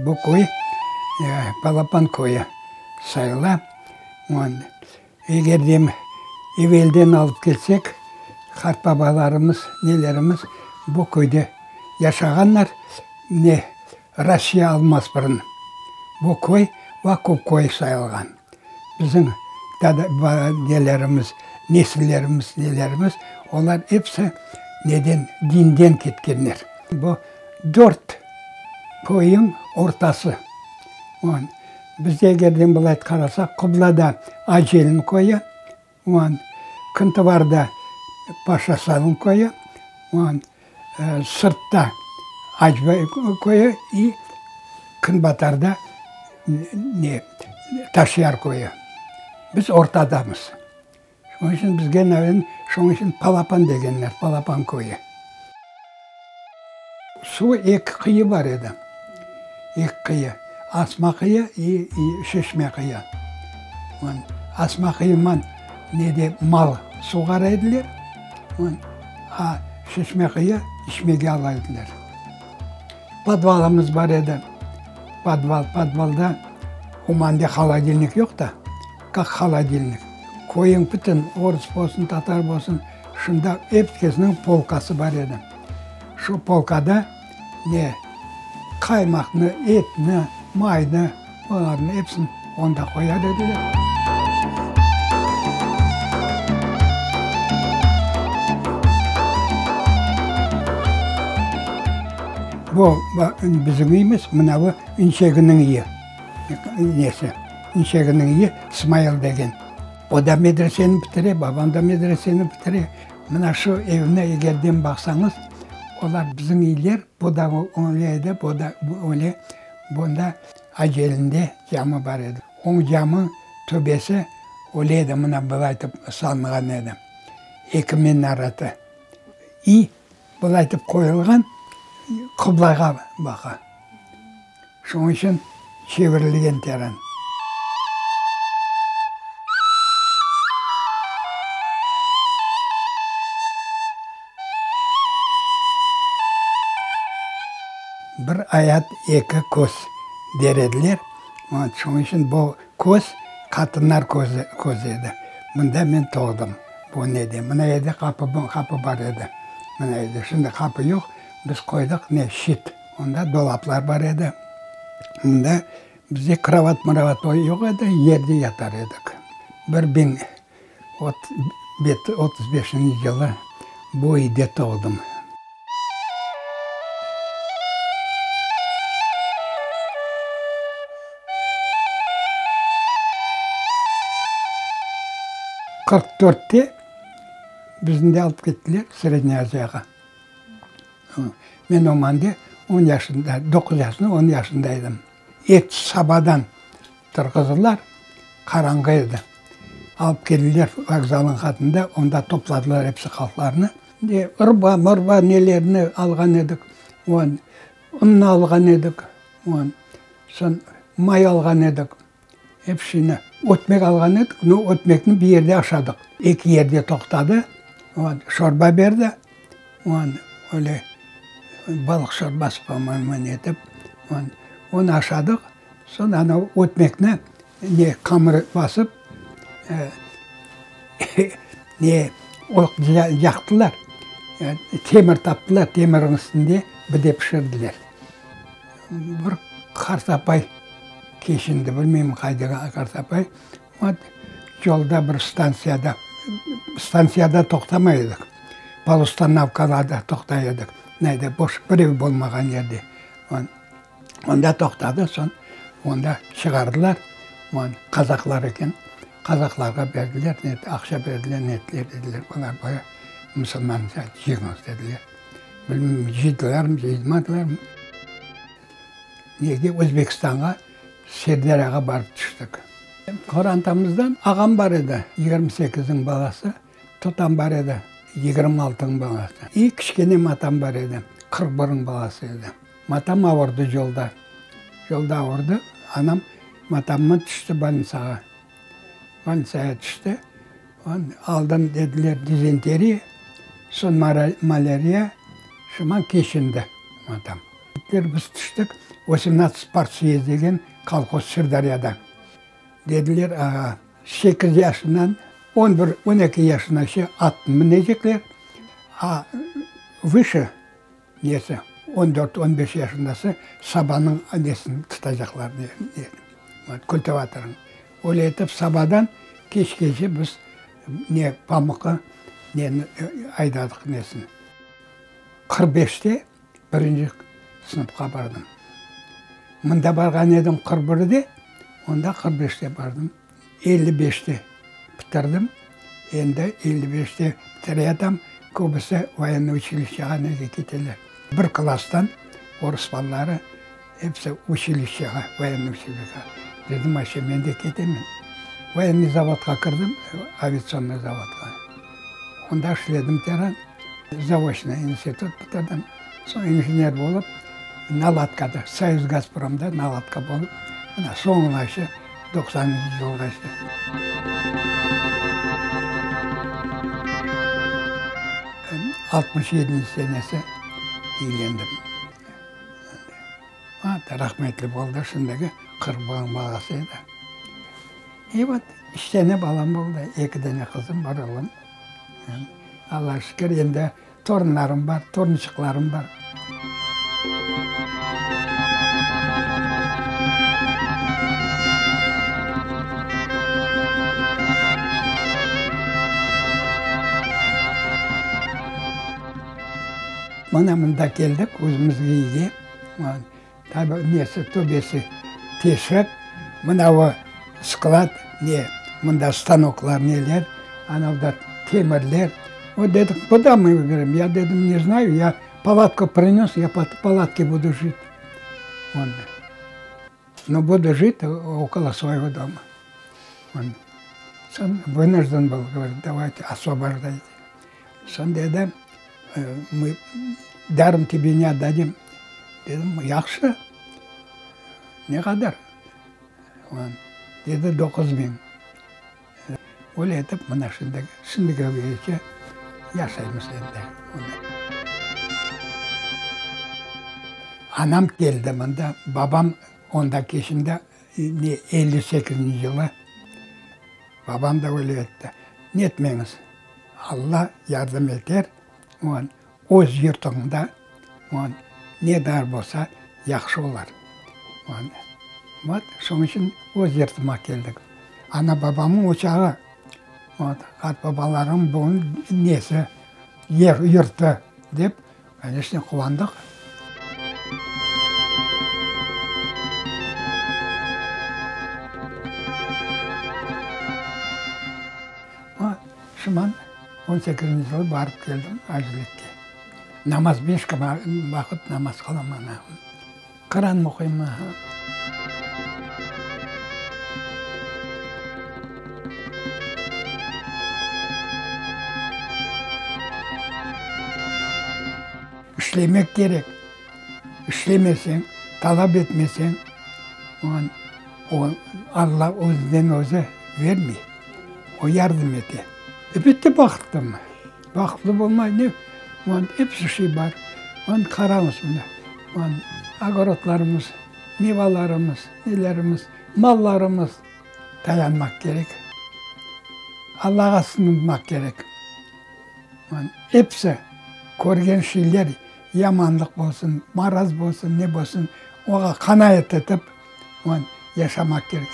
Bu köy Balaban köyü sayıla. Eger de evelden alıp kelsek, qartbabalarımız, nelerimiz bu köyde yaşağanlar, ne Rossiya almaz burun bu köy Vakup köyü sayılğan. Bizim nelerimiz, nesillerimiz, nelerimiz, olar episi neden, dinden ketkenler. Bu dört köyüñ ortası. Biz egerden bılay qarasaq, qublada Acelin köyü, küntuvarda Paşasalın köyü, sırtta Acbay köyü i künbatarda ne, Taşyar köyü. Biz ortadamız. Şunıñ içün bizge şunıñ içün Palapan degenler, Palapan köyü. Suv eki qıyı bar edi, eki qıyı, Asma qıyı i Şeşme qıyı. Asma qıyıman nede mal suğara ediler, a Şeşme qıyı içmege ala ediler. Podvalımız bar edi, podval, podvalda o mande holodilnik yoq da, kak holodilnik, köyüñ bütün, orus bolsun, tatar bolsun, şunda ep kesniñ polkası bar edi. Şu polkada ne qaymaqnı, etni, maynı, olarnı epsini onda qoyar ediler. Bu bizim üyümiz, mına bu İnçeginiñ üyi, nesi, İnçeginiñ üyi, Smail degen. O da medreseni bitire, babam da medreseni bitire. Mına şu evni egerden baqsañız, olar bizim iyler, bu da öyle edi, bu da öyle. Bunda Acelinde camı bar edi. Oñ camıñ töbesi öyle edi, mına bılaytıp salınğan edi. Eki minaretı. İ bılaytıp qoyulğan, qıblağa baqa. Şunıñ içün çevirilgen teren. Bir ayat, eki köz, der ediler. Şunıñ içün bu köz qatınlar közü, közü edi. Mında men doğdım, bu nede. Mına yerde qapı, qapı bar edi. Mına yerde. Şimdi qapı yoq, biz qoydıq ne, şit. Onda dolaplar bar edi. Mında bizde krovat-mravat yoq edi, yerde yatar edik. 1035 yılı bu üyde doğdım. 44-te bizni de alıp kettiler Srednâya Aziyağa. Men o mande on yaşında, doquz yaşında, on yaşında edim. Ert sabadan turğızdılar, qaranğı edi. Alıp keldiler vokzalnıñ qatında, onda topladılar episi halqlarnı. Urba, murba nelerni alğan edik, on, unnı alğan edik, on, soñ may alğan edik. Epsini ötmek alğan edik, no, ötmekni bir yerde aşadıq. Eki yerde toqtadı, şorba berdi, öyle balıq şorbası, po-moyemu, netip, onı aşadıq. Soñ ana ötmekni ne qamır basıp, ne oq yaqtılar, temir taptılar, temirniñ üstünde bir de pişirdiler. Bir qartapay keçindi, bilmeyim qayda qartapay, vot, yolda bir stantsiyada, stantsiyada toqtamay edik, polustanovkalarda toqtay edik, neyde, boş, birev bolmağan yerde. Onda toqtadı, soñ onda çıqardılar, qazaqlar eken, qazaqlarğa berdiler, aqça berdiler, nettiler, dediler, olar böyle musulman cıyıñız, dediler. Bilmeyim, cıydılarmı, cıymadılarmı. Nege Özbekistanğa, Serdarağa barıp tüştik. Qorantamızdan ağam bar edi, 28-niñ balası, totam bar edi, 26-nıñ balası. İ kiçkene matam bar edi, 41-niñ balası edi. Matam avurdı yolda. Yolda avurdı, anam matamman tüşti bolnitsağa. Bolnitsağa tüşti. Aldın dediler dizenteriya, soñ malâriya, şuman keçindi matam. kettiler, biz tüştik vosemnadtsat partsoyuz degen kolhoz Sırdaryada. Dediler, ağa, sekiz yaşından on bir, on eki yaşınace at minecekler, a vışe nesi, on dört, on beş yaşındası sabanıñ nesini tutacaqlar, kultivatornıñ. Öyle etip sabadan keçkece biz ne pamuqı, neni aydadıq nesini. 45-te birinci sınıfqa bardım. Mında barğan edim 41-de, onda 45-te bardım. 55-te bitirdim. Endi 55-te bitireyatam, köbüsi voyennıy uçilişçeğa nege keteler. Bir klasstan orus balaları episi uçilişçeğa, voyennıy uçilişçeğa. Dedim, ayşe, men de ketemen. Voyennıy zavodqa kirdim, aviatsionnıy zavodqa. Onda işledim teren. Zaoçnıy institut bitirdim. Soñ injener bolıp, naladkada, Soyuzgazpromda naladka bolıp, mına soñunace, doqsanıncı yılğace. Altmış yedinci senesi üylendim. Rahmetli boldı, şimdiki 40 balası edi. İ vot, üç dane balam boldı, eki dane qızım, bir oğlum. Allağa şükür, endi torunlarım bar, torunçıqlarım bar. Mına mında keldik, özümizge evge. Tabi, nesi, töbesi teşik, mınavı sklad, ne, mında stanoklar, neler, anavda temirler. O, dedik, kuda mı berem? Ya, dedim, ne znayu, ya palatku prinös, ya pod palatke budu jit. Onda. No, budu jit okolo svoyego doma. On, soñ vınujden bıl, govorit, davayte, osvobojdayte. Soñ dedi, mı darım tebe ne otdadim. Dedim, yahşı, ne qadar? Dedi, 9000. Öyle etip, mına şimdi, şimdiki künge yaşaymız endi. Anam keldi mında, babam onda keçindi, 58-nci yılı. Babam da öyle etti. Netmeñiz, Alla yardım eter, on, öz yurtuñda, on, ne dar bolsa, yahşı olar. On, vot, şoñ içün öz yurtuma keldik. Ana-babamnıñ ocağı, vot, qartbabalarım bunıñ nesi, yer, yurtu dep, Koneçne, quvandıq. Şiman on sekizinci yılı barıp keldim acilikke. Namaz beş vaqıt namaz qılam ana. Quran oquyım. İşlemek kerek. İşlemeseñ, talap etmeseñ, o, Alla özünden özü vermey. O yardım ete. Elbette bahıtlım. Bahıtlı bolmay ne? Episi şey bar. Qarañız mına. Ogorodlarımız, mevalarımız, nelerimiz, mallarımız. Tayanmaq kerek. Allağa sığınmaq kerek. Episi körgen şeyler, yamanlıq bolsun, maraz bolsun, ne bolsun, oğa qanaat etip, yaşamaq kerek.